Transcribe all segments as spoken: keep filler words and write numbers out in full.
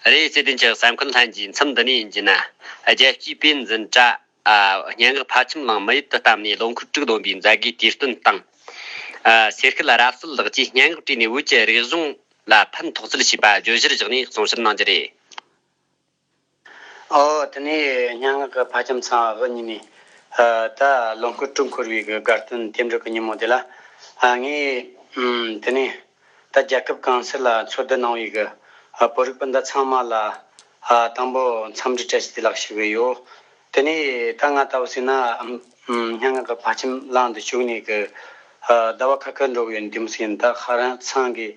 རེད། བརྩེ་ལྡན་གྱི་གཟའ་འཁོར་ལྷན་རྒྱས། མཚམས་འདི་ནས་ཡིན་གྱི་ན། རྒྱལ་སྤྱིའི་པེ་ཅིན་དྲ། ཨ། སྙན་ངག་ཕལ་ཆེར་ལའང་མི་ཡུལ་དུ་བཏབ་ནས་ལོ་འཁོར་དྲུག་ལོན་པའི་མཛད་སྒོའི་དུས་སྟོན་དང་། ཨ། སེར་སྐྱ་རབ་གསལ་ལགས་ཀྱིས་སྙན་ངག་བྲིས་ནས་བོད་ཀྱི་རིག་གཞུང་ལ་ཕན་ཐོགས་ཚུལ་ཞེས་པ་བརྗོད་གཞིར་བཞག་ནས་གསུང་བཤད་གནང་རྒྱུ་རེད། ཨོ། དེ་ནས་སྙན་ངག་གི་ཕལ་ཆེར་ཚང་འུ་གཉིས་ནས། ཨ། ད་ལོ་འཁོར་དྲུག་འཁོར་བའི་གི་དགའ་སྟོན་རྟེན་འབྲེལ་གྱི་ཉིན་མོ་དེ་ལ། ཨ། ངས། ཨམ། དེ་ནས་ད་རྒྱལ་ཁབ་གང་སར་ལ་འཚོ་སྡོད་གནང་བའི་གི། ཨ། བོད་རིགས་སྤུན་ཟླ་ཚང་མ་ལ། ཨ། དང་པོ་འཚམས་འདྲི་བཀྲ་ཤིས་བདེ་ལེགས་ཞུ་གི་ཡོད། དེ་ནས་ད་ང་ལྟ་བུ་ཟེར་ན། ཨམ། སྙན་ངག་གི་ཕལ་ཆེར་ལའང་འདི་བཞུགས་ནས་གི། ཨ། ཟླ་བ་ཁ་ཁ་འགྲོ་གི་ཡོད་ནི་དེ་མོ་ཟིག་ཡིན། ད་ཧ་ར་ཚང་གི།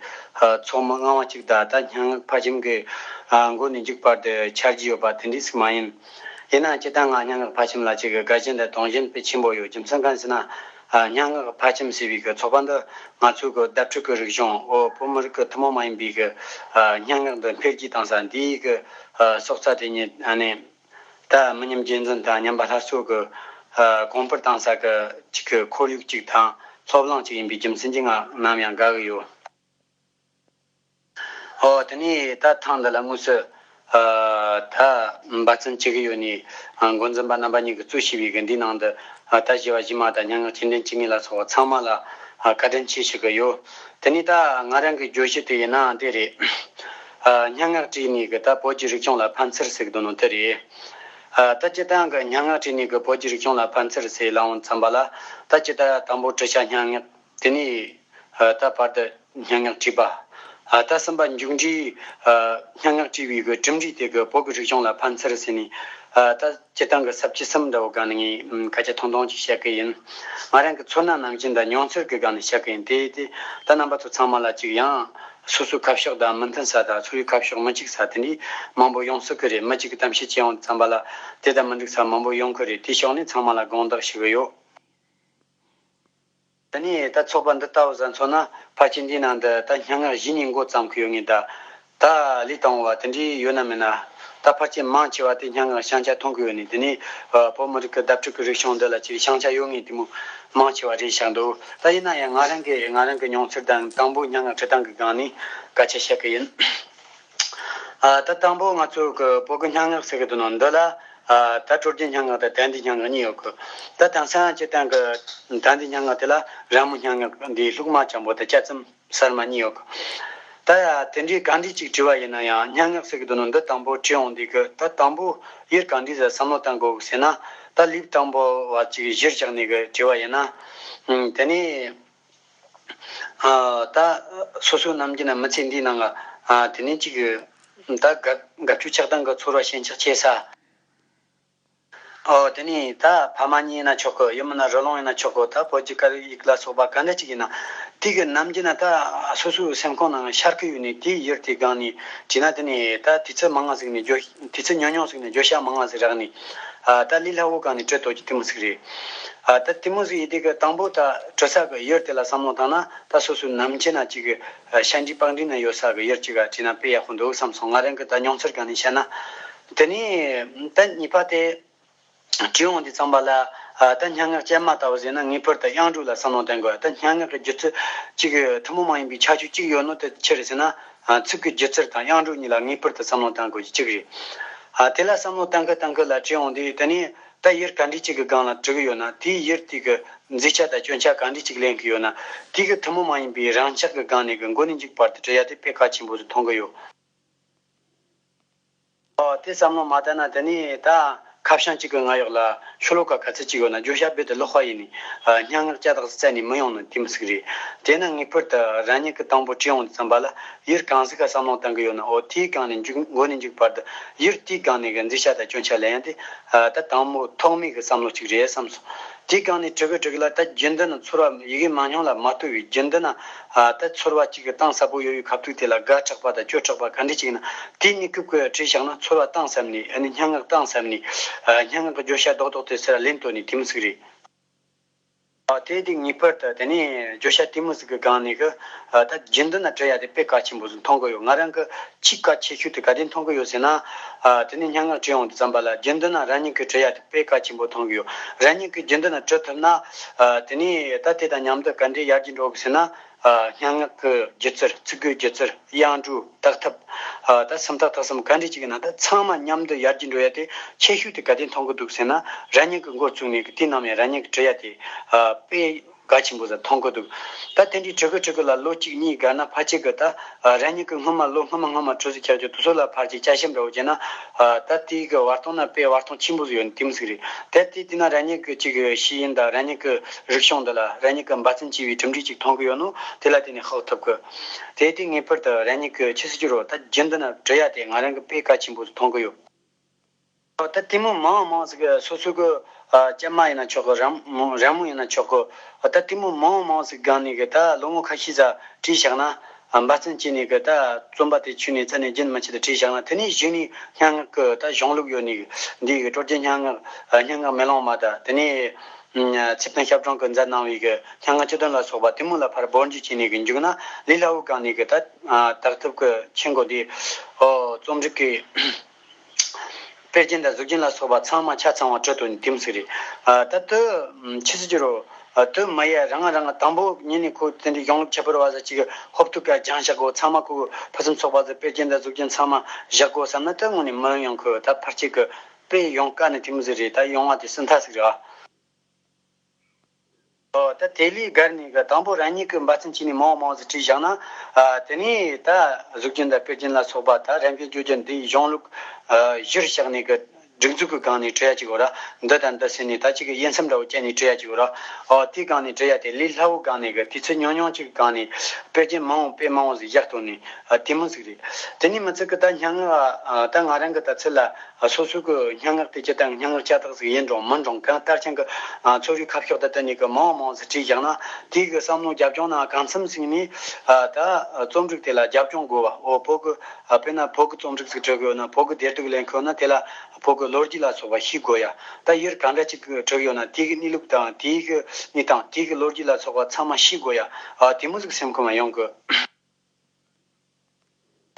ཨ། ཚོགས་མི་ལྔ་བ་གཅིག་ད་ད་སྙན་ངག་ཕལ་ཆེར་གི། ཨ། མགོ་ནས་མཇུག་བར་དུ་འཆར་གྱི་ཡོད་པ་དེ་འདྲ་ཟིག་མ་ཡིན། ཡིན་ན་སྤྱིར་བཏང་ང་སྙན་ངག་ཕལ་ཆེར་ལ་ཅིག་གི་དགའ་ཞེན་དང་དུང་ཞེན་དཔེ་ཆེན་པོ་ཡོད། རྒྱུ་མཚན་གང་ཟེར་ན། ཨ། སྙན་ངག་ཕལ་ཆེར་ཟེར་བའི་གི་ཚོགས་པ་འདི་ང་ཚོའི་གི་བརྡ་སྤྲོད་ཀྱི་རིག་གཞུང་། ཨོ། བོད་མི་རིགས་ཀྱི་ཐུན་མོང་མ་ཡིན་པའི་གི། ཨ། སྙན་ངག་འདི་འཕེལ་རྒྱས་བཏང་ས་འདིའི་གི། ཨ། སྲོག་རྩ་དེ་ཉིད། ཨ་ནི། ད་མི་ཉམས་རྒྱུན་འཛིན་དང་ཉམས་པ་སླར་གསོ་གི། ཨ། གོང་འཕེལ་བཏང་ས་གི་ཅིག་གི་ཁོར་ཡུག་ཅིག་དང་སློབ་གླིང་ཅིག་ཡིན་པའི་རྒྱུ་མཚན་གྱིས་ང་ནམ་ཡང་དགའ་གི་ཡོད། ཨོ། དེ་ནས་ད་ཐེངས་འདི་ལ་དངོས་སུ། ཨ། ད་འབད་བརྩོན་བྱེད་ཀྱི་ཡོད་ནི། ཨ། འགོ་འཛིན་པ་རྣམ་པ་གཉིས་ཀྱིས་གཙོས་བྱས་པའི་གི་འདིའི་ནང་དུ། ཨ། ད་གཞས་པ་གཞས་མ་དང་སྙན་ངག་སྐྱེལ་འདྲེན་བྱེད་མཁན་ལ་སོགས་པ་ཚང་མ་ལ། ཨ། བཀའ་དྲིན་ཆེ་ཞུ་གི་ཡོད། དེ་ནས་ད་ང་རང་གི་བརྗོད་གཞི་དེ་ཡིན་ན་འདི་རེད། ཨ། སྙན་ངག་བྲིས་ནས་གི་ད་བོད་ཀྱི་རིག་གཞུང་ལ་ཕན་ཚུན་ཟེར་གི་འདུག་ནོ་དེ་རེད། ཨ། ད་སྤྱིར་བཏང་གི་སྙན་ངག་བྲིས་ནས་གི་བོད་ཀྱི་རིག་གཞུང་ལ་ཕན་ཚུན་ཟེར་ལབ་འོང་ཙམ་པ་ལ། ད་སྤྱིར་བཏང་དང་པོ་བྲི་བྱ་སྙན་ངག་དེ་ནས། ཨ། ད་བར་དུ་སྙན་ངག་བྲིས་པ། ཨ། ད་གསུམ་པ་མཇུག་འབྲས། ཨ། སྙན་ངག་བྲིས་པའི་གི་གྲུབ་འབྲས་དེ་གི་བོད་ཀྱི་རིག་གཞུང་ལ་ཕན་ཚུན་ཟེར་ནས། ཨ། ད་སྤྱིར་བཏང་གི་ས་བཅད་གསུམ་འདྲ་བོ་སྒང་ནས་ངས། ཨམ། སྐད་ཆ་ཐུང་ཐུང་ཅིག་བཤད་གི་ཡིན། ང་རང་གི་ཚོར་སྣང་ནང་བཞིན་དང་མྱོང་ཚོར་གི་སྒང་ནས་བཤད་གི་ཡིན། དེ་དེ་ད་རྣམ་པ་ཚོ་ཚང་མ་ལ་ཅིག་ཡང་སོ་སོའི་ཁ་ཕྱོགས་དང་མི་མཐུན་ས་དང་ཚོར་བའི་ཁ་ཕྱོགས་མི་གཅིག་ས་དེ་འདྲའི་མང་པོ་ཡོང་སྲིད་གི་རེད། མི་གཅིག་གི་གཏམ་བཤད་བྱེད་ཡོང་ཙམ་པ་ལ་དེ་དང་མི་འགྲིག་ས་མང་པོ་ཡོང་གི་རེད། དེ་ཕྱོགས་ནས་ཚང་མ་ལ་དགོངས་དག་ཞུ་གི་ཡོད། དེ་ནས་ད་ཚོགས་པ་འདི་ལྟ་བུ་ཟིག་མཚོན་ན། ཕལ་ཆེར་འདིའི་ནང་དུ་ད་སྙན་ངག་གཞས་ནས་འགོ་བརྩམས་གི་ཡོད་ངེས། ད་ད་ལས་དང་པོ་བ་དེ་འདྲའི་ཡོད་ན་མེད་ན། ད་ཕལ་ཆེར་མང་ཆེ་བ་དེ་སྙན་ངག་ཤང་ཆ་མཐོང་གི་ཡོད་ནི། དེ་ནས། ཨ། བོད་མི་རིགས་ཀྱི་བརྡ་སྤྲོད་ཀྱི་རིག་གཞུང་འདི་ལ་ཅིག་ཤང་ཆ་ཡོད་ངེས་དེ་མོ་མང་ཆེ་བ་རེད་ཤག་འདུག། ད་ཡིན་ན་ཡང་ང་རང་གི་ང་རང་གི་མྱོང་ཚོར་དང་དང་པོ་སྙན་ངག་འབྲི་སྟངས་ཀྱི་སྒང་ནས་སྐད་ཆ་བཤད་གི་ཡིན། ཨ། ད་དང་པོ་ང་ཚོ་གི་བོད་ཀྱི་སྙན་ངག་ཟེར་གི་འདུག་ནོ་འདི་ལ། ཨ། ད་སྲོལ་རྒྱུན་སྙན་ངག་དང་དེང་དུས་སྙན་ངག་གཉིས་ཡོད་གི། ད་དེང་སང་སྤྱིར་བཏང་གི་དེང་དུས་སྙན་ངག་དེ་ལ་ར་མོ་སྙན་ངག་འདི་ལྷུག་མ་འཇམ་པོ་དང་དཔྱད་རྩོམ་གསར་མ་གཉིས་ཡོད་གི། ད་ཡ་དེ་འདྲའི་ག་འདྲ་ཅིག་བྲིས་པ་ཡིན་ན་ཡང་སྙན་ངག་ཟེར་གི་འདུག་ནོ་འདི་དང་པོ་བྲིས་འོང་དུས་གི། ད་དང་པོ་ཡུལ་ག་འདྲ་ཟིག་བསམ་བློ་བཏང་དགོས་གི་ཟེར་ན། ད་ལེའུ་དང་པོ་བ་ཅིག་གཞིར་བཞག་ནས་གི་བྲིས་པ་ཡིན་ན། ཨ། དེ་ནས། ཨ། ད་སོ་སོ་ནམ་རྒྱུན་ན་མི་ཚེ་འདིའི་ནང་ང་། ཨ། དེ་ནས་ཅིག་ད་དགའ་དགའ་སྐྱོ་ཆགས་སྡང་གི་ཚོར་བ་ཞེན་ཆགས་ཆེ་ས། ཨོ། དེ་ནས་ད་ཕ་མ་གཉིས་ཡིན་ན་ཆོག་གི། ཡང་མིན་ན་རི་ལུང་ཡིན་ན་ཆོག་གི། ད་བོད་ཀྱི་སྐད་ཡིག་ལ་སོགས་པ་ག་འདྲ་ཅིག་ཡིན་ན། དེ་གི་ནམ་རྒྱུན་ན་ད་སོ་སོའི་སེམས་ཁོང་ནང་ཤར་གི་ཡོད་ནི་དེའི་ཡུལ་དེའི་སྒང་ནས་བྲིས་ན། དེ་ནས་ད་དུས་ཚོད་མང་ང་ཟིག་ནས་བརྗོད། དུས་ཚོད་ཉུང་ཉུང་ཟིག་ནས་བརྗོད་བྱ་མང་ང་ཟིག་རག་ནས། ཨ། ད་ལས་སླ་བོ་སྒང་ནས་བྲི་ཐུབ་རྒྱུ་དེ་མོ་ཟིག་རེད། ཨ། ད་དེ་མོ་ཟིག་ཡིན་དུས་གི་དང་པོ་ད་བྲི་ས་གི་ཡུལ་དེ་ལ་བསམ་བློ་བཏང་ན། ད་སོ་སོའི་ནམ་རྒྱུན་ན་ཅིག་གི། ཨ། ཤ་འདྲིས་པགས་འདྲིས་ན་ཡོད་ས་གི་ཡུལ་ཅིག་ག་བྲིས་ན་དཔེ་ཡག་པོ་འདུག་བསམ་སོང་། ང་རང་གི་ད་མྱོང་ཚོར་སྒང་ནས་བཤད་ན། དེ་ནས་ད་གཉིས་པ་དེ། བྲིས་འོང་དུས་ཙམ་པ་ལ། ཨ། ད་སྙན་ངག་ཅན་མ་ལྟ་བུ་ཟེར་ན་ངེས་པར་དུ་དབྱངས་འགྲོས་ལ་བསམ་བློ་གཏོང་དགོས། ད་སྙན་ངག་གི་སྒྱུ་རྩལ་གཅིག་གི་ཐུན་མོང་མ་ཡིན་པའི་ཁྱད་ཆོས་གཅིག་ཡོད་ནོ་དེ་ཆི་རེད་ཟེར་ན། ཨ། ཚིག་གི་སྒྱུ་རྩལ་དང་དབྱངས་འགྲོས་གཉིས་ལ་ངེས་པར་དུ་བསམ་བློ་གཏོང་དགོས་རྒྱུ་གཅིག་རེད། ཨ། དེ་ལ་བསམ་བློ་གཏོང་གི་གཏོང་གི་ལ་བྲིས་འོང་དུས། དེ་ནས་ད་ཡུལ་ག་འདྲ་ཅིག་གི་སྒང་ལ་བྲི་གི་ཡོད་ན། དེའི་ཡུལ་དེ་གི་མཛེས་ཆ་དང་སྐྱོན་ཆ་ག་འདྲ་ཅིག་ལེན་གི་ཡོད་ན། དེ་གི་ཐུན་མོང་མ་ཡིན་པའི་རང་ཆགས་ཀྱི་སྒང་ནས་གི་མགོ་ནས་མཇུག་བར་དུ་བྲི་ཡ་དེ་དཔེ་གལ་ཆེན་པོ་ཟིག་མཐོང་གི་ཡོད། ཨོ། དེ་བསམ་བློ་མ་བཏང་ན། དེ་ནས་ད་ཁ་བྱང་གཅིག་གི་ངོ་ཡོག་ལ་ཤོ་ལོ་ཀ་ག་ཚོད་ཅིག་ཡོད་ན། བརྗོད་བྱ་རྦད་དེ་ལོག་པ་ཡིན་ནི། ཨ། སྙན་ངག་ཅ་དག་རྩད་ནས་མི་ཡོང་ནི་དེ་མོ་ཟིག་རེད། དེས་ན་ངེས་པར་དུ་རང་ཉིད་ཀྱིས་དང་པོ་བྲིས་འོང་དུས་ཙམ་པ་ལ་ཡུལ་གང་ཟིག་ག་བསམ་བློ་གཏོང་གི་ཡོད་ན། ཨོ། དེའི་སྒང་ནས་མཇུག་མགོ་ནས་མཇུག་བར་དུ་ཡུལ་དེའི་སྒང་ནས་གི་མཛེས་ཆ་དང་སྐྱོན་ཆ་ལེན་ཡ་དེ། ཨ། ད་དང་པོ་ཐོག་མའི་གི་བསམ་བློ་གཅིག་རེད་བསམ་སོང་། དེའི་སྒང་ནས་བྲི་གི་བྲི་གི་ལ། ད་རྒྱུན་དུ་ན་ཚོར་བ་ཡི་གེ་མང་ཉུང་ལ་མ་ལྟོས་པའི། རྒྱུན་དུ་ན། ཨ། ད་ཚོར་བ་གཅིག་གི་གཏིང་ཟབ་པོ་ཡོད་པའི་ཁ་ཐུག་དེ་ལ་དགའ་དྲགས་པ་དང་སྐྱོ་དྲགས་པ་ག་འདྲ་ཅིག་ཡིན་ན། དེའི་གནས་སྐབས་ཀྱི་བྲིས་བཞག་ན་ཚོར་བ་གཏིང་ཟབ་ནས། ཨ་ནི་སྙན་ངག་གཏིང་ཟབ་ནས། ཨ། སྙན་ངག་གི་བརྗོད་བྱ་རྡོག་རྡོག་དེ་ཚུར་ལེན་ཐུབ་ནི་དེ་མོ་ཟིག་རེད། ཨ། དེ་དེ་ངེས་པར་དུ་དེ་ནས་བརྗོད་བྱ་དེ་མོ་ཟིག་གི་སྒང་ནས་གི། ཨ། ད་རྒྱུན་དུ་ན་བྲི་ཡ་དེ་དཔེ་གལ་ཆེན་པོ་ཟིག་མཐོང་གི་ཡོད། ང་རང་གི་ཆེས་གལ་ཆེ་ཤོས་དེ་ག་དེ་མཐོང་གི་ཡོད་ཟེར་ན། ཨ། དེ་ནས་སྙན་ངག་བྲིས་འོང་དུས་ཙམ་པ་ལ་རྒྱུན་དུ་ན་རང་ཉིད་ཀྱིས་བྲི་ཡ་དེ་དཔེ་གལ་ཆེན་པོ་མཐོང་གི་ཡོད། རང་ཉིད་ཀྱིས་རྒྱུན་དུ་ན་བྲི་ཐུབ་ན། ཨ། དེ་ནས་ད་དེ་དང་མཉམ་དུ་ག་འདྲས་ཡར་རྒྱས་འགྲོ་གི་ཟེར་ན། ཨ། སྙན་ངག་གི་སྒྱུ་རྩལ། ཚིག་གི་སྒྱུ་རྩལ། དབྱངས་འགྲོས། དག་ཐབས། ད་སུམ་རྟགས་ཐེག་གསུམ་ག་འདྲ་ཅིག་ཡིན་ན། ད་ཚང་མ་མཉམ་དུ་ཡར་རྒྱས་འགྲོ་ཡ་དེ་ཆེ་ཤོས་དེ་ག་དེ་མཐོང་གི་འདུག་ཟེར་ན། རང་ཉིད་ཀྱི་འགོ་བཙུགས་ནས་ཀྱི་དེ་ནམ་ཡང་རང་ཉིད་ཀྱི་བྲི་ཡ་དེ་དཔེ་གལ་ཆེན་པོ་ཟིག་མཐོང་གི་འདུག་ད་དེ་འདྲའི་བྲི་གི་བྲི་གི་ལ་ལོ་གཅིག་གཉིས་བརྒལ་ན། ཕལ་ཆེར་གི་ད་རང་ཉིད་ཀྱི་སྔོན་མ་ལོ་སྔོན་མ་སྔོན་མ་བྲི་ཟིག་ཁྱེར་རྒྱུ་དེ་ཚོ་ལ་ཕལ་ཆེར་དཔྱད་ཞིབ་འདྲ་བོ་བྱས་ན། ད་དེའི་གི་བར་སྟོང་ན་དཔེ་བར་སྟོང་ཆེན་པོ་ཟིག་ཡོད་ནི་དེ་མོ་ཟིག་རེད། དེ་དེ་དེ་ན་རང་ཉིད་ཀྱི་ཅིག་ཤེས་ཡོན་དང་རང་ཉིད་ཀྱི་རིག་གཞུང་འདི་ལ་རང་ཉིད་ཀྱི་འབད་བརྩོན་བྱས་པའི་གྲུབ་འབྲས་ཅིག་མཐོང་གི་ཡོད་ནོ་དེ་ལ་བརྟེན་ནས་ཧ་གོ་ཐུབ་གི། དེ་དེ་ངེས་པར་དུ་རང་ཉིད་ཀྱི་ཆི་ཟེར་རྒྱུ་རོ། ད་རྒྱུན་དུ་ན་བྲི་ཡ་དེ་ང་རང་གི་དཔེ་གལ་ཆེན་པོ་མཐོང་གི་ཡོད། ད་དེ་མོ་མང་མང་ཟིག་སོ་སོ་གི་ཨ་སྐྱེས་མ་ཡིན་ན་ཆོག་གི། ར་མོ་ར་མོ་ཡིན་ན་ཆོག་གི། ད་དེ་མོ་མང་མང་ཟིག་སྒང་ནས་གི་ད་ལོ་ངོ་ཁ་ཤས་ཙམ་བྲིས་བཞག་ན། ཨ་འབད་བརྩོན་བྱས་ནས་གི་ད་རྩོམ་པ་དེ་ཆུད་ནས་རྩ་ནས་རྒྱུན་མི་ཆད་དུ་བྲིས་བཞག་ན། དེ་ནས་གཞི་ནས་སྙན་ངག་གི་ད་གཞུང་ལུགས་ཡོད་ནི། འདི་གི་སྲོལ་རྒྱུན་སྙན་ངག་ཨ་སྙན་ངག་མེ་ལོང་མ་དང་། དེ་ནས་ཨ་ཚེ་བརྟན་ཞབས་དྲུང་གིས་མཛད་གནང་བའི་གི་སྙན་ངག་སྤྱི་དོན་ལ་སོགས་པ་དེ་མོ་ལ་ཕར་སྦོར་འཇུག་བྱས་ནས་གི་འཇུག་ན་ལས་སླ་བོའི་སྒང་ནས་གི་ད་ཨ་དག་ཐུབ་གི། ཆེན་གོ་འདི་ཨོ་རྩོམ་རིག་གི་དཔེ་རྒྱན་དང་གཟུགས་རྒྱན་ལ་སོགས་པ་ཚང་མ་ཆ་ཚང་བ་བྲིས་ཐུབ་ནི་དེ་མོ་ཟིག་རེད། ཨ་ད་དེ་ཆི་ཟེར་རྒྱུ་རོ། ཨ་དེ་མ་ཡ་རང་རང་དང་པོ་ཉིད་ནས་ཁོ་དེ་འདྲའི་གཞུང་ལུགས་ཁྱད་པར་བ་ཟིག་ཅིག་ཧོབ་ཏུ་ཀ་སྦྱངས་བཞག་གོ། ཚང་མ་ཁོ་ཕུན་སུམ་ཚོགས་པ་ཟིག་དཔེ་རྒྱན་དང་གཟུགས་རྒྱན་ཚང་མ་བཞག་གོ་བསམ་ན། དེ་དངོས་ནས་མི་ཡོང་གི། ད་ཕལ་ཆེར་གི་དཔེ་ཡོང་དཀའ་ནི་དེ་མོ་ཟིག་རེད། ད་ཡོང་བ་དེ་སྲིད་མཐའ་ཟིག་རེད། ཨ། ཨོ་ད་དེ་ལས་བརྒལ་ནས་གི་དང་པོ་རང་ཉིད་ཀྱིས་འབད་བརྩོན་བྱས་ནས་མང་བོ་མང་བོ་ཟིག་བྲིས་བཞག་ན། ཨ་དེ་ནས་ད་གཟུགས་རྒྱན་དང་དཔེ་རྒྱན་ལ་སོགས་པ་ད་རང་གི་བརྗོད་བྱ་འདིའི་གཞུང་ལུགས་ཨ་གཞིར་བཞག་ནས་གི་སྒྲིག་འཛུགས་ཀྱི་སྒང་ནས་བྲི་ཡ་ཅིག་ཡོད་ར། འདི་དང་འདི་ཟེར་ནས་ད་ཅིག་གི་དབྱེ་མཚམས་འདྲ་བོ་བཅད་ནས་བྲི་ཡ་ཅིག་ཡོད་ར། ཨོ་དེའི་སྒང་ནས་བྲི་ཡ་དེ་ལས་སླ་བོའི་སྒང་ནས་གི་དུས་ཚོད་ཉུང་ཉུང་ཅིག་གི་སྒང་ནས་དཔེ་རྒྱན་མང་བོ་དཔེ་མང་བོ་ཟིག་བཞག་ཐུབ་ནི་ཨ་དེ་མོ་ཟིག་རེད། དེ་ནས་མི་ཚད་གི་ད་སྙན་ངག་ཨ་ད་ང་རང་གི་ད་ཚོད་ལ། ཨ་སོ་སོ་གི་སྙན་ངག་དེ་སྤྱིར་བཏང་སྙན་ངག་ལྕགས་ཐག་ཟིག་ཡིན་རུང་མིན་རུང་། གང་ལྟར་ཀྱང་གི་ཨ་ཚོར་བའི་ཁ་ཕྱོགས་དེ་དེ་ནས་གི་མང་བོ་མང་བོ་ཟིག་བྲིས་བཞག་ན། དེའི་གི་བསམ་བློ་རྒྱབ་ལྗོངས་ནང་གང་འཚམ་ཟིག་ནས་ཨ་ད་རྩོམ་རིག་དེ་ལ་རྒྱབ་ལྗོངས་དགོས་པ། འོ་བོད་གི་ཨ་དཔེར་ན་བོད་གི་རྩོམ་རིག་ཟིག་བྲི་གི་ཡོད་ན། བོད་གི་བདེ་སྡུག་ལེན་གི་ཡོད་ན། དེ་ལ་བོད་གི་ལོ་རྒྱུས་ལ་སོགས་པ་ཤེས་དགོས་ཡ། ད་ཡུལ་གང་འདྲ་ཅིག་གི་བྲི་གི་ཡོད་ན། དེའི་གི་གནས་ལུགས་དང་། དེའི་གི་གནས་སྟངས། དེའི་གི་ལོ་རྒྱུས་ལ་སོགས་པ་ཚང་མ་ཤེས་དགོས་ཡ། ཨ་དེ་མོ་ཟིག་སེམས་ཁོམ་ཡོང་གི།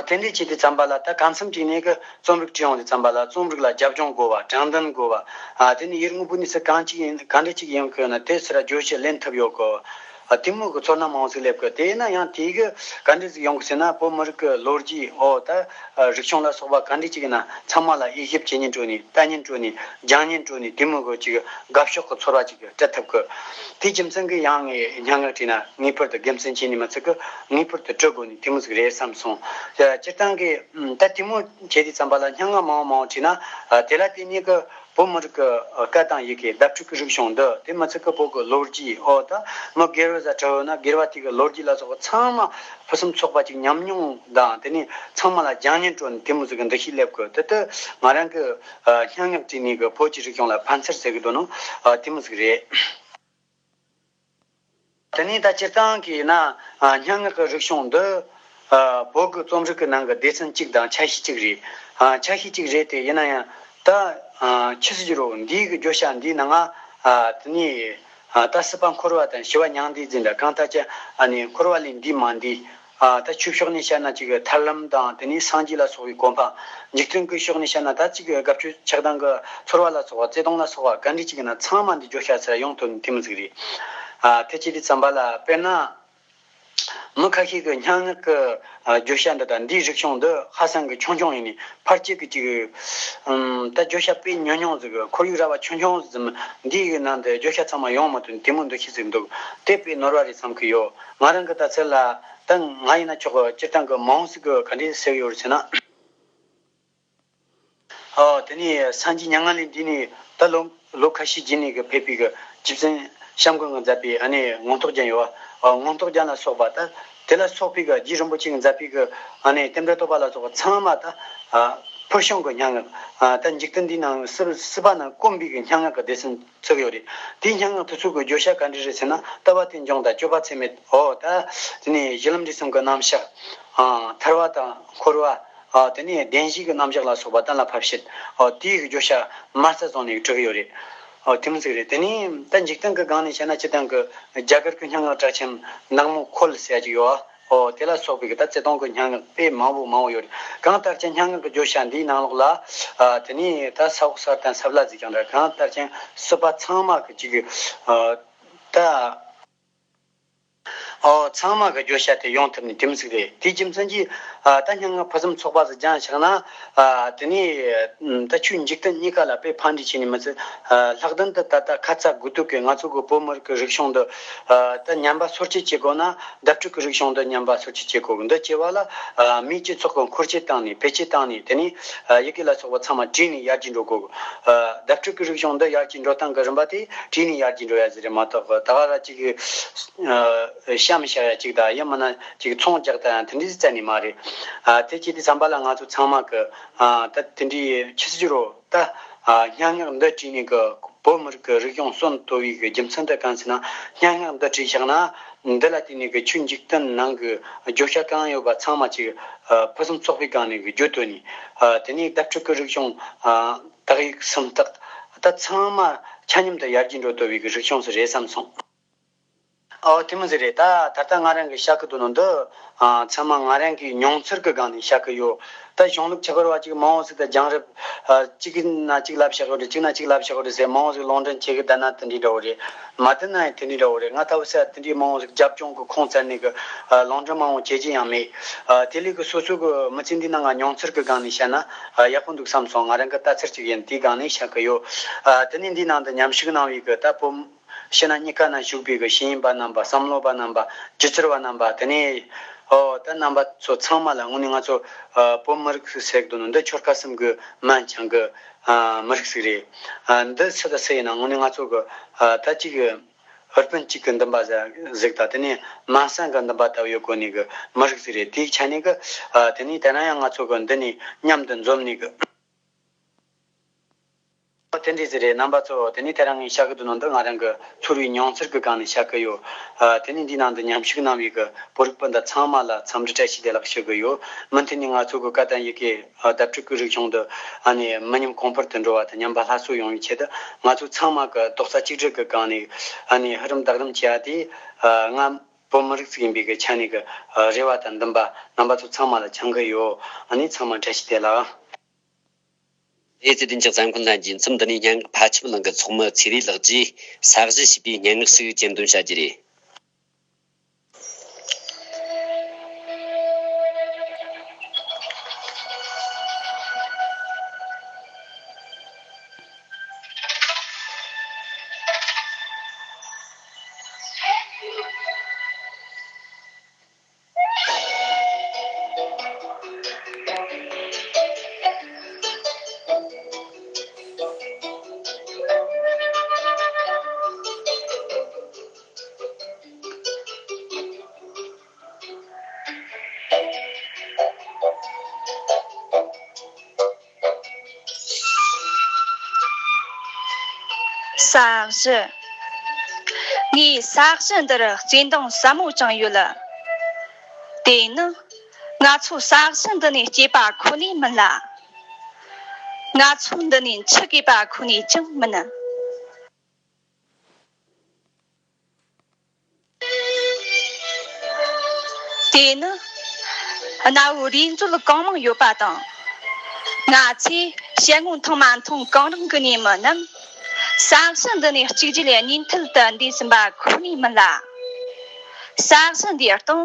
དེ་འདྲ་བྱས་དུས་ཙམ་པ་ལ་ད་གང་འཚམ་ཅིག་ནས་གི་རྩོམ་རིག་བྲིས་ཡོང་དུས་ཙམ་པ་ལ་རྩོམ་རིག་ལ་རྒྱབ་ལྗོངས་དགོས་པ། དྲང་བདེན་དགོས་པ། ཨ་དེ་ནས་ཡུལ་དངོས་པོ་གནས་ཚུལ་གང་ཅིག་ཡིན། ག་འདྲ་ཅིག་ཡོང་གི་ཡོད་ན་དེ་ཚུར་བརྗོད་གཞི་ལེན་ཐུབ་ཡོད་གི། ཨ་དེ་མོ་གི་ཚོར་སྣང་མང་བོ་ཟིག་སླེབས་གི། དེ་ཡིན་ན་ཡང་དེའི་གི་ག་འདྲ་ཟིག་ཡོང་གི་ཟེར་ན། བོད་མི་རིགས་གི་ལོ་རྒྱུས། ཨོ་ད་ཨ་རིག་གཞུང་ལ་སོགས་པ་ག་འདྲ་ཅིག་ཡིན་ན་ཚང་མ་ལ་དབྱེ་ཞིབ་བྱེད་སྙིང་བྲོ་ནི། ལྟ་སྙིང་བྲོ་ནི། སྦྱང་སྙིང་བྲོ་ནི། དེ་མོ་གི་ཅིག་དགའ་ཕྱོགས་གི་ཚོར་བ་ཅིག་སྤྲད་ཐུབ་གི། དེའི་རྒྱུ་མཚན་གྱིས་ཡང་ངས་སྙན་ངག་བྲིས་ན་ངེས་པར་དུ་དགེ་མཚན་ཆེ་ནི་མི་ཚད་གི། ངེས་པར་དུ་བྲི་དགོས་ནི་དེ་མོ་ཟིག་རེད་བསམ་སོང་། ཡ་སྤྱིར་བཏང་གི་ད་དེ་མོ་བྱས་དུས་ཙམ་པ་ལ་སྙན་ངག་མང་བོ་མང་བོ་བྲིས་ན། ཨ་དེ་ལ་བརྟེན་ནས་གི་བོད་མི་རིགས་ཀྱི་སྐད་དང་ཡི་གེ། བརྡ་སྤྲོད་ཀྱི་རིག་གཞུང་འདི། དེ་མི་ཚད་གི་བོད་ཀྱི་ལོ་རྒྱུས། ཨོ་ད་མི་སྒེར་བ་ཟིག་བྲིས་ཡོད་ན་སྒེར་བ་དེ་གི་ལོ་རྒྱུས་ལ་སོགས་པ་ཚང་མ་ཕུན་སུམ་ཚོགས་པ་ཅིག་ཉམས་མྱོང་དང་། དེ་ནས་ཚང་མ་ལ་སྦྱང་སྙིང་བྲོ་ནི་དེ་མོ་ཟིག་གི་འདུ་ཤེས་སླེབས་གི། དེ་དེ་ང་རང་གི་ཨ་སྙན་ངག་བྲིས་ནས་གི་བོད་ཀྱི་རིག་གཞུང་ལ་ཕན་སེམས་ཟེར་གི་འདུག་ནོ། ཨ་དེ་མོ་ཟིག་རེད། དེ་ནས་ད་སྤྱིར་བཏང་གི་ཡིན་ན་ཨ་སྙན་ངག་གི་རིག་གཞུང་འདི་ཨ་བོད་ཀྱི་རྩོམ་རིག་གི་ནང་གི་སྡེ་ཚན་གཅིག་དང་ཆ་ཤས་གཅིག་རེད། ཨ་ཆ་ཤས་གཅིག་རེད་དེ། ཡིན་ན་ཡང་ད་ཨ་ཆི་ཟེར་རྒྱུ་རོ། འདིའི་གི་བརྗོད་བྱ་འདིའི་ནང་ང་ཨ་དེ་ནས་ཨ་ད་སྲིད་པ་འཁོར་བ་དང་ཞི་བ་མྱང་འདས་ཟེར་འདྲ། གང་ལྟར་ཀྱང་ཨ་ནི་འཁོར་བ་ལས་འདས་མ་འདས། ཨ་ད་ཆོས་ཕྱོགས་ནས་བཤད་ན་ཅིག་ཐར་ལམ་དང་། དེ་ནས་སངས་རྒྱས་ལ་སོགས་པའི་གོ་འཕང་། འཇིག་རྟེན་གྱི་ཕྱོགས་ནས་བཤད་ན་ད་ཅིག་དགའ་སྐྱིད་ཆགས་སྡང་གི་ཚོར་བ་ལ་སོགས་པ། བརྩེ་དུང་ལ་སོགས་པ་ག་འདྲ་ཅིག་ཡིན་ན་ཚང་མ་འདི་བརྗོད་བྱ་ཚུར་ཡོང་ཐུབ་ནི་དེ་མོ་ཟིག་རེད། ཨ་དེ་བྱས་དུས་ཙམ་པ་ལ་དཔེར་ན་མི་ཁ་ཤས་ཀྱིས་སྙན་ངག་གི་ཨ་བརྗོད་བྱ་འདི་དང་འདིའི་རིག་གཞུང་འདི་ཧ་སང་གི་ཆུང་ཆུང་ཡིན་ནི། ཕལ་ཆེར་གི་ཅིག་ཨམ་ད་བརྗོད་བྱ་དཔེ་ཉུང་ཉུང་ཟིག་གི། ཁོར་ཡུག་ར་བ་ཆུང་ཆུང་ཟིག་འདིའི་ནང་དུ་བརྗོད་བྱ་ཚང་མ་ཡོང་མ་ཐུབ་ནི་དེ་མོ་འདུ་ཤེས་ཟིག་འདུག། དེ་དཔེ་ནོར་བ་རེད་བསམ་གི་ཡོད། ང་རང་གི་ལྟ་ཚུལ་ལ། ད་ང་ཡིན་ན་ཆོག་གི། སྤྱིར་བཏང་གི་མང་ཟིག་གི་ག་འདྲས་ཟེར་ཡོད་རེད་ཟེར་ན། ཨོ་དེ་ནས་སངས་རྒྱས་མྱ་ངན་ལས་འདས་ནས་ད་ལོ་ལོ་ཁ་ཤས་རྗེས་ནས་གི་ཕེབས་པའི་གི་རྗེ་བཙུན་བྱམས་མགོན་གྱིས་མཛད་པའི་ཨ་ནི་མངོན་རྟོགས་རྒྱན་ཡོད་པ། ཨོ་མངོན་རྟོགས་རྒྱན་ལ་སོགས་པ། ད་དེ་ལ་སོགས་པའི་གི་རྗེ་རིན་པོ་ཆེ་གིས་མཛད་པའི་གི་ཨ་ནི་རྟེན་འབྲེལ་བསྟོད་པ་ལ་སོགས་པ་ཚང་མ་ད་ཨ་ཕུལ་བྱུང་གི་སྙན་ངག། ཨ་ད་འཇིག་རྟེན་འདིའི་ནང་སྲིད་སྲིད་པ་ནང་དཀོན་པའི་གི་སྙན་ངག་གི་སྡེ་ཚན་ཚུགས་ཡོད་རེད། དེའི་སྙན་ངག་དེ་ཚོ་གི་བརྗོད་བྱ་ག་འདྲ་རེད་ཟེར་ན། ལྟ་བ་རྟེན་འབྱུང་དང་སྤྱོད་པ་ཚད་མེད། ཨོ་ད་དེ་ནས་གཞི་ལམ་འབྲས་གསུམ་གྱི་རྣམ་གཞག། ཨ་ཐར་བ་དང་འཁོར་བ། ཨ་དེ་ནས་བདེན་བཞིའི་གི་རྣམ་གཞག་ལ་སོགས་པ་གཏན་ལ་ཕབ་བྱེད། ཨོ་དེའི་གི་བརྗོད་བྱ་མ་རྩ་བཟུང་ནས་བྲིས་ཡོད་རེད། ཨོ་དེ་མོ་ཟིག་རེད། དེ་ནས་ད་འཇིག་རྟེན་གྱི་སྒང་ནས་བཤད་ན། སྤྱིར་བཏང་གི་རྒྱ་གར་གྱི་སྙན་ངག་གྲགས་ཆེན་ནག་མོ་ཁོལ་ཟེར་ཡ་ཅིག་ཡོད། ཨོ་དེ་ལ་སོགས་པའི་གི་ད་བརྩེ་དུང་གི་སྙན་ངག་དཔེ་མང་བོ་མང་བོ་ཡོད་རེད། གང་ལྟར་ཀྱང་སྙན་ངག་གི་བརྗོད་བྱ་འདིའི་ནང་ལོགས་ལ། ཨ་དེ་ནས་ད་ས་འོག་ས་དང་ས་བླ་ཟིག་ཀྱང་འདྲ། གང་ལྟར་ཀྱང་སྲིད་པ་ཚང་མ་གི་ཅིག་གི་ཨ་ད། ཨོ་ཚང་མ་གི་བརྗོད་བྱ་དེ་ཡོང་ཐུབ་ནི་དེ་མོ་ཟིག་རེད། དེའི་རྒྱུ་མཚན་གྱིས་ ད་སྙན་ངག་ཕུན་སུམ་ཚོགས་པ་ཟིག་སྦྱངས་བཞག་ན། དེ་ནས་ད་ཆོས་འཇིག་རྟེན་གཉིས་ཀ་ལ་དཔེ་ཕན་འབྲས་ཆེ་ནི་མི་ཚད། ལྷག་དོན་དུ་ད་ལྟ་ཁ་ཚ་དགོས་གཏུགས་ཀྱི་ང་ཚོ་གི་བོད་མི་རིགས་ཀྱི་རིག་གཞུང་འདི་ད་ཉམས་པ་སོར་ཆུད་བྱེད་དགོས་ན། བརྡ་སྤྲོད་ཀྱི་རིག་གཞུང་འདི་ཉམས་པ་སོར་ཆུད་བྱེད་དགོས་གི། འདི་བྱེད་པ་ལ་མིའི་སྤྱི་ཚོགས་ཀྱི་འཁོར་སྐྱོད་བཏང་ནས་འཕེལ་རྒྱས་བཏང་ནས། དེ་ནས་ཡི་གེ་ལ་སོགས་པ་ཚང་མ་བྲིས་ནས་ཡར་རྒྱས་འགྲོ་དགོས་གི། བརྡ་སྤྲོད་ཀྱི་རིག་གཞུང་འདི་ཡར་རྒྱས་འགྲོ་སྟངས་ཀྱི་རིམ་པ་དེ་བྲིས་ནས་ཡར་རྒྱས་འགྲོ་ཡ་ཟིག་རེད་མ་གཏོགས། ད་ག་ར་ཅིག་གཤམ་བཞག་ཡ་ཅིག་དང་། ཡང་མིན་ན་ཅིག་ཚོང་རྒྱག་ད་ཡང་དེ་འདྲ་ཟིག་རྩ་ནས་མ་རེད། དེ་བྱས་དུས་ཙམ་པ་ལ་ང་ཚོ་ཚང་མ་གི་ད་དེ་འདྲའི་ཆི་ཟིག་རོ། ད་སྙན་ངག་འདི་བྲིས་ནས་གི་བོད་མི་རིགས་ཀྱི་རིག་གཞུང་གསོན་ཐུབ་པའི་གི་རྒྱུ་མཚན་དེ་གང་ཟེར་ན། སྙན་ངག་འདི་བྲིས་བཞག་ན། འདི་ལ་བརྟེན་ནས་གི་ཆོས་འཇིག་རྟེན་ནང་གི་བརྗོད་བྱ་གང་ཡོད་པ་ཚང་མ་ཅིག་ཕུན་སུམ་ཚོགས་པའི་སྒང་ནས་གི་བརྗོད་ཐུབ་ནས། དེ་ནས་བརྡ་སྤྲོད་ཀྱི་རིག་གཞུང་། དག་ཡིག་སུམ་རྟགས་ད་ཚང་མ་ཆ་མཉམ་དུ་ཡར་རྒྱས་འགྲོ་ཐུབ་པའི་གི་རིག་གཞུང་ཟིག་རེད་བསམ་སོང་། ཨོ་དེ་མོ་ཟིག་རེད། ད་ད་ལྟ་ང་རང་གི་བཤད་གི་འདུག་ནོ་འདི་ཚང་མ་ང་རང་གི་མྱོང་ཚོར་གི་སྒང་ནས་བཤད་གི་ཡོད། ད་གཞུང་ལུགས་ཁྱད་པར་བ་ཅིག་མང་བོ་ཟིག་ད་རྒྱང་རིང་གཅིག་ན་གཅིག་ལབ་བཤད་གི་རེད། གཅིག་ན་གཅིག་ལབ་བཤད་གི་རེད་ཟེར། མང་བོ་ཟིག་ལུང་འདྲེན་བྱེད་གི་བསྡད་ན་དེ་འདྲའི་འདྲ་བོ་རེད། མ་བསྡད་ན་ཡང་དེ་འདྲའི་འདྲ་བོ་རེད། ང་ད་བོ་ས་དེ་འདྲའི་མང་བོ་ཟིག་རྒྱབ་ལྗོངས་གི་ཁུངས་བཙལ་ནས་གི་ལུང་འདྲེན་མང་བོ་བྱེད་རྒྱུ་ཡང་མེད། དེ་ལས་གི་སོ་སོ་གི་མི་ཚེ་འདི་ནང་ང་མྱོང་ཚོར་གི་སྒང་ནས་བཤད་ན་ཡག་པོ་འདུག་བསམ་སོང་། ང་རང་གི་ལྟ་ཚུལ་ཅིག་ཡིན། དེའི་སྒང་ནས་བཤད་གི་ཡོད། དེ་ནས་འདིའི་ནང་དུ་མཉམ་ཞུགས་གནང་བའི་གི་ད་བོད་ཕྱི་ནང་གཉིས་ཀ་ན་བཞུགས་པའི་གི་ཤེས་ཡོན་པ་རྣམ་པ། བསམ་བློ་བ་རྣམ་པ། སྒྱུ་རྩལ་བ་རྣམ་པ། དེ་ནས་ཨོ་ད་རྣམ་པ་ཚོ་ཚང་མ་ལ་དངོས་གནས་ང་ཚོ་བོད་མི་རིགས་ཟེར་གི་འདུག་ནོ་འདི་ཆོལ་ཁ་གསུམ་གི་མན་ཆང་གི་མི་རིགས་ཟིག་རེད། འདི་སུ་དང་སུ་ཡིན་ན་དངོས་གནས་ང་ཚོ་གི་ད་ཅིག་གི་ཧུར་བརྩོན་གཅིག་གི་འདུན་པ་ཟིག་དང་། དེ་ནས་མ་སང་གི་འདུན་པ་ལྟ་བུ་ཡོད་གོ་ནི་གི་མི་རིགས་ཟིག་རེད། དེའི་ཆ་ནས་གི་དེ་ནས་དེ་ན་ཡང་ང་ཚོ་གི་འདི་ནས་མཉམ་དུ་འཛོམས་ནི་གི་དེ་འདྲ་ཟིག་རེད། རྣམ་པ་ཚོ། དེ་ནས་དེ་རིང་ངས་བཤད་གི་འདུག་ནོ་འདི་ང་རང་གི་ཚོར་བའི་མྱོང་ཚོར་གི་སྒང་ནས་བཤད་གི་ཡོད། དེ་ནས་འདིའི་ནང་དུ་མཉམ་ཞུགས་གནང་བའི་གི་བོད་རིགས་སྤུན་ཟླ་ཚང་མ་ལ་འཚམས་འདྲི་བཀྲ་ཤིས་བདེ་ལེགས་ཞུ་གི་ཡོད། མུ་མཐུད་ནས་ང་ཚོ་གི་སྐད་དང་ཡི་གེ་བརྡ་སྤྲོད་ཀྱི་རིག་གཞུང་འདི་ཨ་ནི་མི་ཉམས་གོང་འཕེལ་དུ་འགྲོ་བ་དང་ཉམས་པ་སླར་གསོ་ཡོང་བའི་ཆེད་དུ། ང་ཚོ་ཚང་མ་གི་རྡོག་རྩ་གཅིག་སྒྲིལ་གི་སྒང་ནས་ཨ་ནི་ཧུར་རམ་བརྡ་རམ་བྱེད་ཡ་དེ་ང་བོད་མི་རིགས་ཤིག་ཡིན་པའི་གི་ཆ་ནས་གི་རེ་བ་དང་འདུན་པ་རྣམ་པ་ཚོ་ཚང་མ་ལ་འཆང་གི་ཡོད། ཨ་ནི་ཚང་མ་བཀྲ་ཤིས་བདེ་ལེགས། ཨེ་ཙི་བདེ་འཇགས་བཙན་ཁང་ལྷན་རྒྱས། མཚམས་འདི་ནས་སྙན་ངག་ཕལ་ཆེར་གླིང་གི་ཚོགས་མི་ཚེ་རིང་ལགས་ཀྱིས་ས་གཞི་ཞེས་པའི་སྙན་ངག་ཞིག་ཅེར་འདོན་བྱ་རྒྱུ་རེད། ས་གཞི། ངའི་ས་གཞི་འདིར་བརྩེ་འདང་ཟབ་མོ་ཅང་ཡོད། དེ་ནི་ང་ཚོ་ས་གཞི་འདི་ནས་སྐྱེས་པ་ཁོ་ནས་མིན་ལ། ང་ཚོ་འདི་ནས་འཆི་དགོས་པ་ཁོ་ནས་ཅང་མིན། དེ་ནི་གནའ་བོའི་རུས་མཛོད་གང་མང་ཡོད་པ་དང་། ང་ཚོས་ཞལ་ངོ་མཐོང་མ་མཐོང་གང་རུང་གི་ཉིན་མོ་རྣམས་ས་གཞི་འདི་ནས་གཅིག་བརྗེད་ལས་གཉིས་མཐུད་དུ་འདས་ཟིན་པ་ཁོ་ནས་མིན་ལ། ས་གཞི་འདིའི་སྟེང་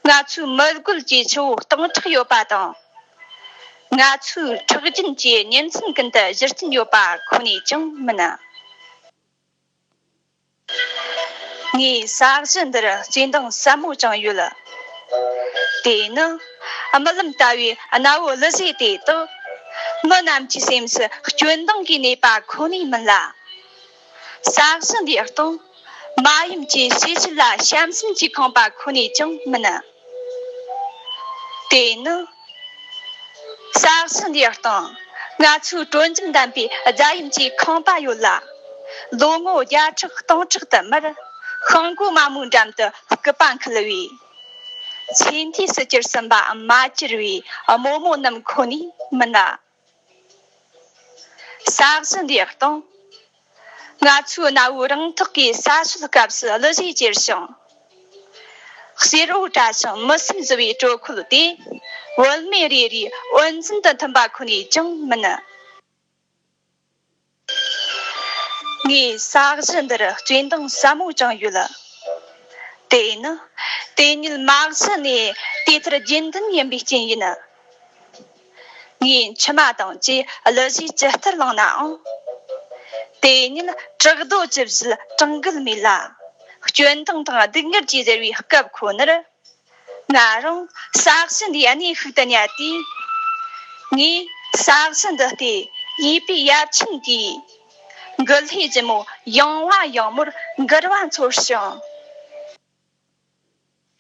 ང་ཚོའི་མི་རྒོད་ཀྱི་ཆུ་བོ་སྟོང་ཕྲག་ཡོད་པ་དང་། ང་ཚོའི་ཁྲག་རྒྱུན་གྱི་གཉེན་ཚན་ཀུན་ཏུ་གཞི་རྟེན་ཡོད་པ་ཁོ་ནས་ཀྱང་མིན། ངའི་ས་གཞི་འདིར་བརྩེ་འདང་ཟབ་མོ་ཅང་ཡོད། དེ་ནི་རྨི་ལམ་ལྟ་བུའི་གནའ་བོའི་གླུ་གཞས་དེ་དག་མི་རྣམས་ཀྱི་སེམས་སུ་སྐྱོ་མདངས་ཀྱིས་གནས་པ་ཁོ་ནས་མིན་ལ། ས་གཞི་འདིའི་སྟེང་མ་ཡུམ་གྱི་སྲས་ཆུ་ལ་བྱམས་སེམས་ཀྱིས་ཁེངས་པ་ཁོ་ནས་ཀྱང་མིན། དེ་ནི་ས་གཞི་འདིའི་སྟེང་ང་ཚོའི་དྲོ་འཇམ་ལྡན་པའི་རྫ་ཡུམ་གྱིས་ཁེངས་པ་ཡོད་ལ། ལོ་ངོ་བརྒྱ་ཕྲག་སྟོང་ཕྲག་དུ་མར་ཤིང་སྒོ་དམར་མོའི་འགྲམ་དུ་སྐུད་པ་འཁུར་བའི་ཚེ་འདིའི་སྲིད་ཀྱི་སུན་པའམ་མ་བཅིར་བའི་རྨོ་མོ་རྣམས་ཁོ་ནས་མིན་ལ། ས་གཞི་འདིའི་སྟེང་ང་ཚོའི་གནའ་བོའི་རང་ཐག་གི་ས་སྲོད་སྐབས་སུ་གླུ་གཞས་གྱེར་ཞིང་། གསེར་འོད་བཀྲ་ཞིང་མི་སེམས་གཟུ་བའི་དྲོད་ཁོལ་དེ་བུད་མེད་རེ་རེའི་འོད་འཛིན་དུ་ཐིམ་པ་ཁོ་ནས་ཀྱང་མིན། ངའི་ས་གཞི་འདིར་བརྩེ་འདང་ཟབ་མོ་ཅང་ཡོད། དེ་ནི་དེ་ཉིད་མ་གཞི་ནས་ དེ་ལྟར་རྒྱུན་ལྡན་ཡིན་པའི་རྐྱེན་ཡིན། ངས་མཆི་མ་དང་བཅས་གླུ་གཞས་ཇི་ལྟར་བླངས་ནའང་། དེ་ཉིད་བྲག་རྡོ་ཇི་བཞིན་གྲང་གིས་མེད་ལ། སྐྱོན་དང་དང་སྡུག་བསྔལ་གྱིས་གཟིར་བའི་སྐབས་ཁོ་ནར། ང་རང་ས་གཞི་འདིའི་གནས་ཤིག་ཏུ་ཉལ་ཏེ། ངས་ས་གཞི་འདི་ལྟའི་ཡིད་པའི་ཡབ་ཆེན་གྱི་མགུལ་ལྷས་ཀྱི་མོ་ཡངས་པ་ཡངས་མོར་འགུལ་བ་ཚོར་ཞིང་།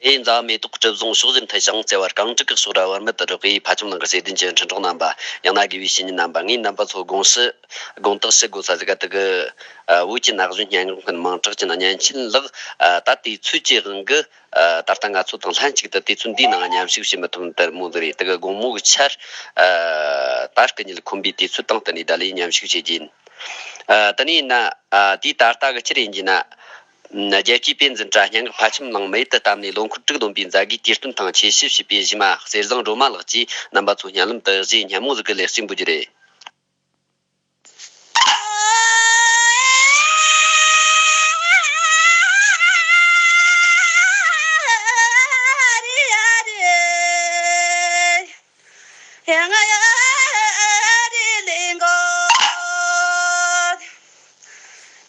ཨེ་མཛའ་མེ་ཏོག་གྲིབ་བཟུང་ཕྱོགས་བཞིར་འཐིལ་ཞིང་། བརྩེ་བ་རྐང་དྲུག་གི་ཕྱོགས་ར་བར་མེད་དུ་རོལ་བའི་ཕ་ཁྱིམ་ནང་གི་བསོད་ལྡན་གྱི་འཕྲིན་གྲོགས་རྣམ་པ། ཡང་ན་དགེ་བའི་བཤེས་གཉེན་རྣམ་པ། ངས་རྣམ་པ་ཚོ་དགོངས་སུ་དགོངས་དག་ཞུ་དགོས་ས་ཟིག་ག་དེ་གི་ཨ་བོད་ཀྱི་ན་གཞོན་སྙན་ངག་མཁན་མིང་གྲགས་ཅན་བརྙན་ཆེན་ལགས། ཨ་ད་དུས་ཚོད་ཀྱི་དབང་གིས་ཨ་ད་ལྟ་ང་ཚོ་དང་ལྷན་ཅིག་ཏུ་དུས་ཚོད་འདིའི་ནང་མཉམ་ཞུགས་བྱེད་མི་ཐུབ་ནི་དེ་མོ་ཟིག་རེད། དེ་གི་དགོང་མོ་གི་ཆར་ཨ་ད་སྐུ་ཉིད་ཁོམ་པའི་དུས་ཚོད་དང་བསྟུན་ནས་ད་ལས་མཉམ་ཞུགས་བྱེད་རྒྱུ་ཡིན། ཨ་དེ་ནས་ཡིན་ན་ཨ་དེའི་ད་ལྟ་གི་ཆི་རེད་ཡིན་རྒྱུ་ན། རྒྱལ་སྤྱིའི་དཔེ་འཛིན་གྲྭ་སྙན་ངག་ཕལ་ཆེར་གླེང་མེད་དུ་བཏབ་ནས་ལོ་འཁོར་དྲུག་ལོན་པའི་མཛད་སྒོའི་དུས་སྟོན་དང་ཆེད་ཞུ་བྱས་པའི་གཞས་མ་གསེར་བཟང་སྒྲོལ་མ་ལགས་ཀྱིས་རྣམ་པ་ཚོ་སྙན་ལམ་དུ་གཞས་སྙན་མོ་ཟིག་གི་ལེགས་སྐྱེས་འབུལ་རྒྱུ་རེད།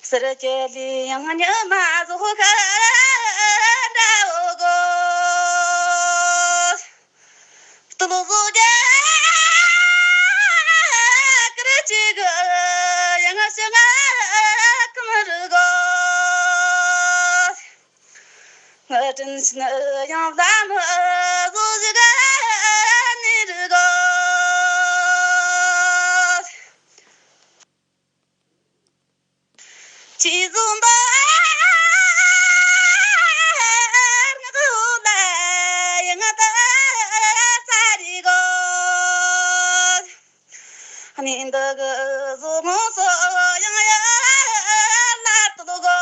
ཟེར་གྱི་ལི་ཡང་ཉི་མ་ཟོ་ཁ་འདྲ་འོ་གོ། སྟོད་ལོ་བཟོ་རྒྱ་ཀར་ཅིག་ཡང་ཞིང་ཁམས་རི་གོ། ང་དྲིན་ཆེན་ཡང་ལམ་བཟོ་ཞིག་ནི་རི་གོ། ཅི་བཟུང་པ་ངག་ལ་ཡང་ད་ས་རི་གོ། ནི་འདི་གི་བཟོ་ངོ་སོ་ཡང་ཡ་ལ་ཏུ་གོ།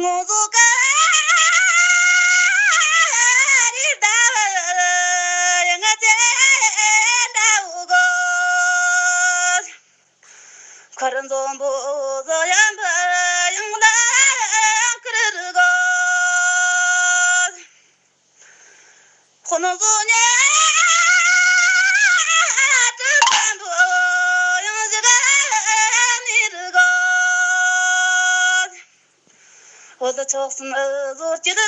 ངོ་བཟོ་ཀ་རི་ཟླ་བ་ཡང་ཅན་འདྲ་འུ་གོ། ཁར་འཛོམས་པོ་བཟོ་ཡན་པ་ཡང་ལ་ཁར་རུ་གོ། ཁོ་ནོ་བཟོ་ཉ་ཏུ་བན་པོ་ཡང་ཞིག་ནི་རུ་གོ། འོ་ད་ཚོགས་སམ་བཟོ་སྤྱི་དུ་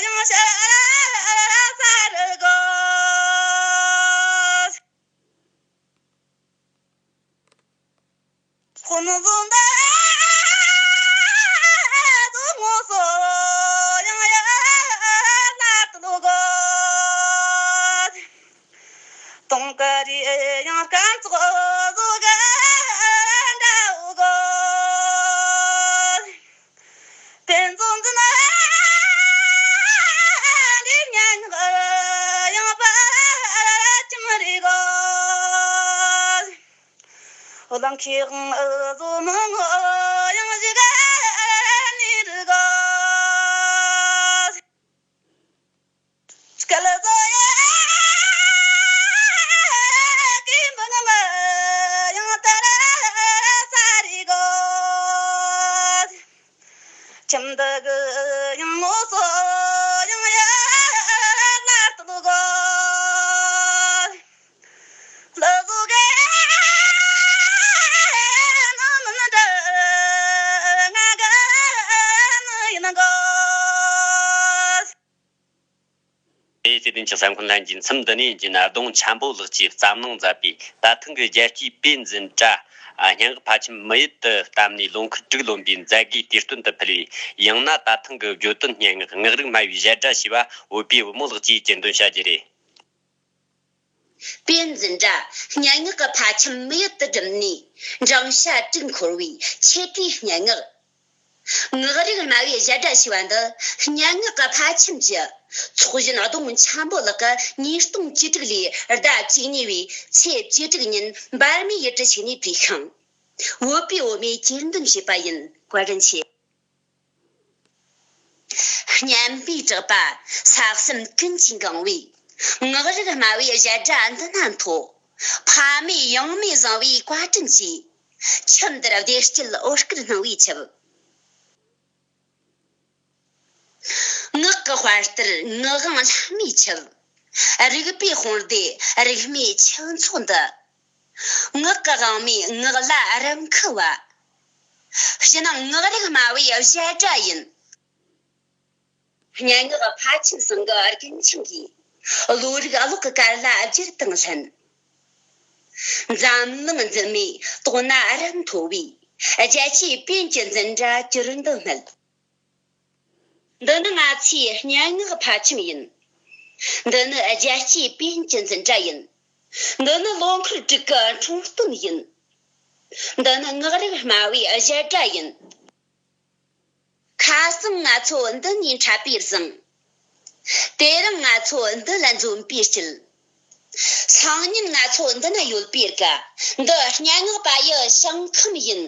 ཡང་ཤ་ས་རུ་གོ། ཁོ་ནོ་བཟོ་འདི་བཟོ་ངོ་སོ་ཡང་ཡ་ལ་ཏུ་གོ། དུང་ཀ་རི་ཡང་སྐམ་ཚོགས་བཟོ་ག་འདྲ་འུ་གོ། དེ་ཚོ་འཛིན་ན་འདི་ཉན་ཡང་པ་ཅིམ་རི་གོ། འོ་ལང་ཁེ་ཧང་ཨ་ཟོ་མོ་ངོ་ཡང་ཞིག་ནི་རི་གོ། སྐལ་བཟོ་ཡ་ཀི་མ་ང་མ་ཡང་ཏ་ར་ས་རི་གོ། ཁྱིམ་བདག་གི་ཡང་ངོ་སོ་ཡང་ཡ་ལ་ཏུ་གོ། ལ་བཟོ་ག་ནོ་མི་ན་འདྲ་ང་ག་ནི་ཡིན་གོ། དེའི་བརྩེ་ལྡན་གྱི་གསན་མཁན་ལྷན་རྒྱས། མཚམས་འདི་ནས་རྒྱུན་ཨ་དོང་འཆམ་པོ་ལགས་ཀྱིས་བརྩམས་གནང་མཛད་པའི་ད་ཐེངས་ཀྱི་རྒྱལ་སྤྱིའི་དཔེ་འཛིན་གྲྭ་སྙན་ངག་ཕལ་ཆེར་མི་ཡུལ་དུ་བཏབ་ནས་ལོ་འཁོར་དྲུག་ལོན་པའི་མཛད་སྒོའི་དུས་སྟོན་དུ་ཕུལ་བའི། ཡང་ན་ད་ཐེངས་ཀྱི་བརྗོད་དོན་སྙན་ངག་ངག་རིག་སྨྲ་བའི་བཞད་སྒྲ་ཞེས་པ་བོད་པའི་བུ་མོ་ལགས་ཀྱིས་གྱེར་འདོན་བྱ་རྒྱུ་རེད། དཔེ་འཛིན་གྲྭ་སྙན་ངག་གི་ཕ་ཁྱིམ་མི་ཡུལ་དུ་བསྒྲིམས་ནས་འགྲེང་བྱ་དྲུག་འཁོར་བའི་ཆེད་དུའི་སྙན་ངག་ངག་རིག་སྨྲ་བའི་བཞད་སྒྲ་ཞེས་པ་འདི་སྙན་ངག་གི་ཕ་ཁྱིམ་གྱི་ཚོགས་ཞོན་ཨ་དོང་འཆམ་པོ་ལགས་ཀྱིས་ཉིས་སྟོང་བཅུ་དྲུག་ལོའི་ཟླ་བཅུ་གཉིས་པའི་ཚེས་བཅུ་དྲུག་ཉིན་འབར་མའི་ཡུལ་གྲུ་ཞིག་ནས་བྲིས་ཤིང་། བོད་པའི་བུ་མོས་གྱེར་འདོན་བྱས་པ་ཡིན། བཀའ་དྲིན་ཆེ། སྙན་པའི་གྲགས་པ་ས་གསུམ་ཀུན་གྱིས་འགེངས་པའི་ངག་རིག་སྨྲ་བའི་བཞད་སྒྲ་འདི་ན་ཐོ། ཕ་མེས་ཡང་མེས་བཟང་བའི་བཀའ་དྲིན་གྱིས། ཁྱིམ་འདིར་བདེ་སྐྱིད་འོད་དཀར་སྣང་བའི་ཆུ། ངག་གི་དཔལ་སྟར་ངག་དབང་ལྷ་མོའི་ཆིབས། རིག་པའི་དཔུང་སྡེ་རིག་མའི་ཆིབས་མཚོ་འདི། ངག་གི་དབང་མོས་ངག་ལ་རབ་འཁུ་བ། ཕྱི་ནང་ངག་རིག་སྨྲ་བའི་བཞད་སྒྲ་ཡིན། སྙན་ངག་ཕ་ཆིམ་ཚང་གི་རྒན་ཆང་གིས། བློ་རིག་གློག་གི་གར་ལ་བསྒྱུར་དང་ལྷན། འཛམ་གླིང་འཛིན་མའི་དོགས་ན་རབ་མཐོ་བའི། རྒྱལ་སྤྱིའི་པཎ་གྱི་འཛིན་གྲྭ་གྱུར་འདི་སྨད། འདི་ནི་ང་ཚོའི་སྙན་ངག་ཕ་ཆིམ་ཡིན། འདི་ནི་རྒྱལ་སྤྱིའི་པཎ་གྱི་འཛིན་གྲྭ་ཡིན། འདི་ནི་ལོ་འཁོར་དྲུག་གི་འཁྲུངས་སྟོན་ཡིན། འདི་ནི་ངག་རིག་སྨྲ་བའི་བཞད་སྒྲ་ཡིན། ཁ་སང་ང་ཚོ་འདི་ནས་འཁྲབ་པས་བཟང་། དེ་རིང་ང་ཚོ་འདི་ལ་འཛོམས་པས་སྐྱིད། སང་ཉིན་ང་ཚོ་འདི་ན་ཡོད་པའི་དགའ། འདི་སྙན་ངག་པ་ཡི་ཞིང་ཁམས་ཡིན།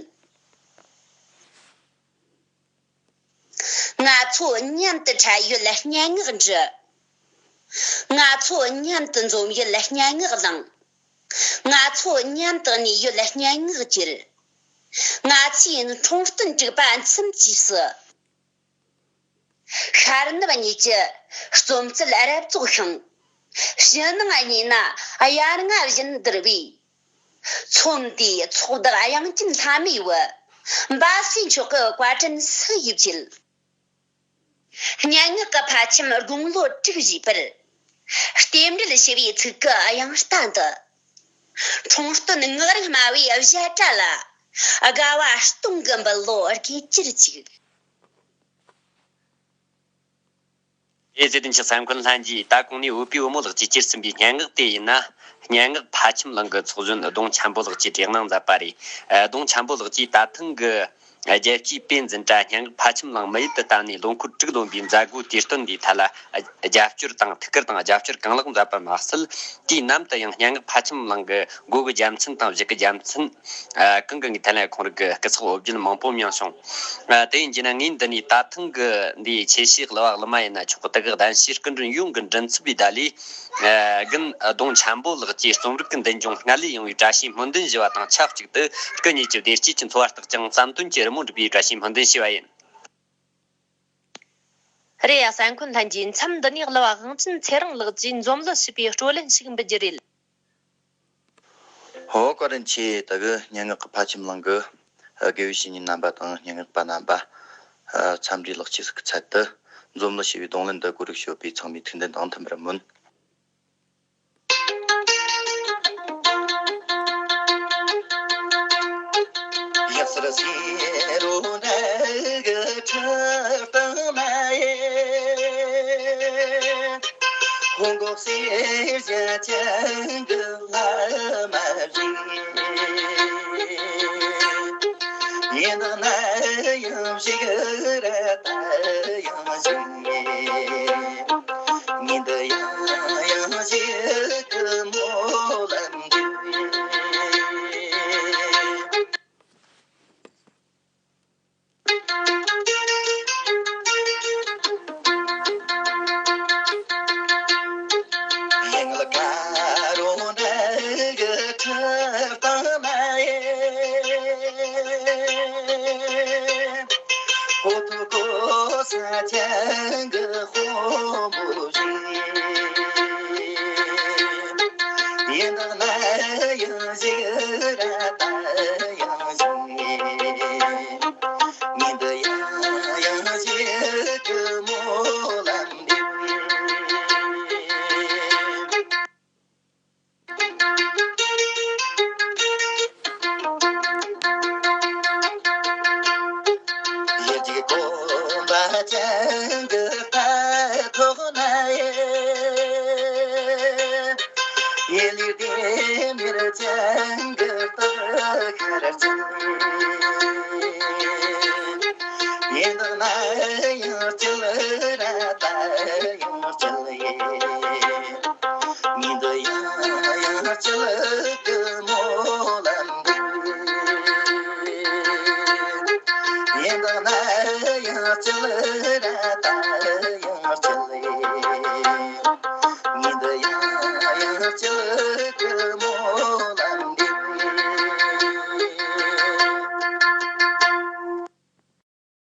ང་ཚོ་མཉམ་དུ་འཕྲད་ཡུལ་སྙན་ངག་འབྲི། ང་ཚོ་མཉམ་དུ་འཛོམས་ཡུལ་སྙན་ངག་བླངས། ང་ཚོ་མཉམ་དུ་གནས་ཡུལ་སྙན་ངག་གྱེར། ང་ཚོས་འཁྲུངས་སྟོན་དྲུག་པ་མཚམས་བཅས་སུ། ཤར་ནུབ་གཉིས་ཀྱི་རྩོམ་རྩལ་རབ་རྫོགས་ཤིང་། ཕྱི་ནང་གཉིས་ན་དབྱར་རྔ་བཞིན་ལྡིར་བའི། ཚོམ་དེའི་ཚོགས་བདག་དབྱངས་ཅན་ལྷ་མོའི་བུ། འབའ་སྲས་མཆོག་གི་བཀའ་དྲིན་སུ་ཡིས་བརྗེད། སྙན་ངག་གི་ཕ་ཆིམ་དགུང་ལོ་དྲུག་བཞེས་པར། རྟེན་འབྲེལ་ཞུ་བའི་ཚིག་གི་དབྱངས་རྟ་འདི། འཁྲུངས་སྟོན་ངག་རིག་སྨྲ་བའི་བཞད་སྒྲ་ལ། དགའ་བ་སྟོང་གི་འབུལ་ལོ་དགེ་གྱུར་ཅིག། ཨེ་ཟེར་དུས་ཆགས་སམ་མཁན་ལྷན་རྒྱས། ད་གོང་ནས་བོད་པའི་བུ་མོ་ལགས་ཀྱིས་བསྐྱུར་ཟིན་པའི་སྙན་ངག་དེ་ཡིན་ན། སྙན་ངག་ཕ་ཆིམ་གླིང་གི་ཚོགས་གཞོན་ལྡོང་འཁྱམ་པོ་ལགས་ཀྱིས་བྲིས་གནང་མཛད་པ་རེད། ལྡོང་འཁྱམ་པོ་ལགས་ཀྱིས་ད་ཐེངས་ཀྱི་རྒྱལ་སྤྱིའི་པཎ་འཛིན་གྲྭ་སྙན་ངག་ཕ་ཆིམ་གླིང་མི་ཡུལ་དུ་བཏང་ནས་ལོ་འཁོར་དྲུག་ལོན་པའི་མཛད་སྒོའི་དུས་སྟོན་འདིའི་ཐད་ལ། རྒྱབ་སྐྱོར་དང་ཐུགས་ཁུར་དང་རྒྱབ་སྐྱོར་གང་ལེགས་མཛད་པ་མ་ཟད། དུས་ནམ་དུ་ཡང་སྙན་ངག་ཕ་ཆིམ་གླིང་གི་སྒོ་གི་རྒྱལ་མཚན་དང་གཞུག་གི་རྒྱལ་མཚན། ཨ། གང་གི་ངོས་ཐད་ལ་ཁོང་རང་གི་སྐུ་ཚེགས་འོ་བརྒྱལ་མང་པོ་མྱངས་བྱུང་། ཨ། དེ་ཡིན་གྱི་ན་ངས་འདི་ནས་ད་ཐེངས་ཀྱི་འདིའི་ཆེ་བཞེས་གླུ་བ་གླུ་མ་ཡིན་ན་ཆོག་གི། དེ་གི་གདན་ཞུའི་སྐུ་མགྲོན་ཡོངས་ཀྱི་མགྲིན་ཚབ་པའི་བརྡ་ལས། ཨ། རྒན་ལྡོང་འཁྱམ་པོ་ལགས་ཀྱིས་རྩོམ་རིག་གི་མདུན་ལྗོངས་སྔར་ལས་ཡངས་པའི་བཀྲ་ཤིས་སྨོན་འདུན་ཞུ་བ་དང་ཆབས་ཅིག་ཏུ། སྐུ་ཉིད་ཀྱི་བདེ་སྐྱིད་ཀྱི་འཚོ་བ་རྟག་ཅིང་བསམ་དོན་གྱི་རི་མོ་འབྲི་བའི་བཀྲ་ཤིས་སྨོན་འདུན་ཞུ་བ་ཡིན། རེད་ཡ། གསན་མཁན་ལྷན་རྒྱས། མཚམས་འདི་ནས་གླུ་བ་དབང་ཆེན་ཚེ་རིང་ལགས་ཀྱིས་འཛོམས་གླུ་ཞེས་པའི་སྤྲོ་ལེན་ཞིག་འབུལ་རྒྱུ་རེད། ཧོ། བཀའ་དྲིན་ཆེ། ད་གི་སྙན་ངག་གི་ཕ་ཁྱིམ་གླིང་གི་དགེ་བའི་བཤེས་གཉེན་རྣམ་པ་དང་སྙན་ངག་པ་རྣམ་པ། འཚམས་འདྲི་ལེགས་སྐྱེས་སུ་ཚད་དུ་འཛོམས་གླུ་ཞེས་པའི་རྡུང་ལེན་འདི་གོ་སྒྲིག་ཞུས་པའི་ཚང་མའི་ཐུགས་འདུན་དང་མཐུན་པར་སྨོན། ཡག་སར་སེ་རོ་འདྲ་གི་ཁྲི་སྟེང་ན་ཡེ། ཧོང་གོ་སེ་བྱ་ཅན་གི་ལ་མ་རིང་། ཡིན་ན་ཡང་ཞིག་ར་ད་ཡང་ཞིག་ཉིན་འདི་ཡང་ཡང་ཞིག་གི་མོ་ལ་འདུག་ཡིན་ལ་ཀ་རོ་འདྲ་གི་ཁྲི་སྟེང་ན་ཡེ། ཧོ་ཐུ་ཀོ་ས་ཅན་གི་ཧོ་མོ་རི། ཡིན་ན་ཡང་ཞིག་ར་ད་ཡང་ཞིག་ཉིན་འདི་ཡང་ཡང་ཞིག་གི་མོ་ལ་འདུག་ཡེ་ཇི་གོམ་པ་ཅན་གི་ད་ཐོག་ན་ཡེ། ཡེ་ལི་དེ་མིར་ཅན་གི་ད་ཁར་ཅན། ཡེ་ན་ན་ཡང་ཅི་ལ་ར་ད་ཡང་ཅི་ལ་ཡེ། ཉིན་འདི་ཡང་ཡང་ཅི་ལ་གི་མོ་ལ་འདུག་ཡིན་ན་ཡང་ཅི་ལ་ར་ད་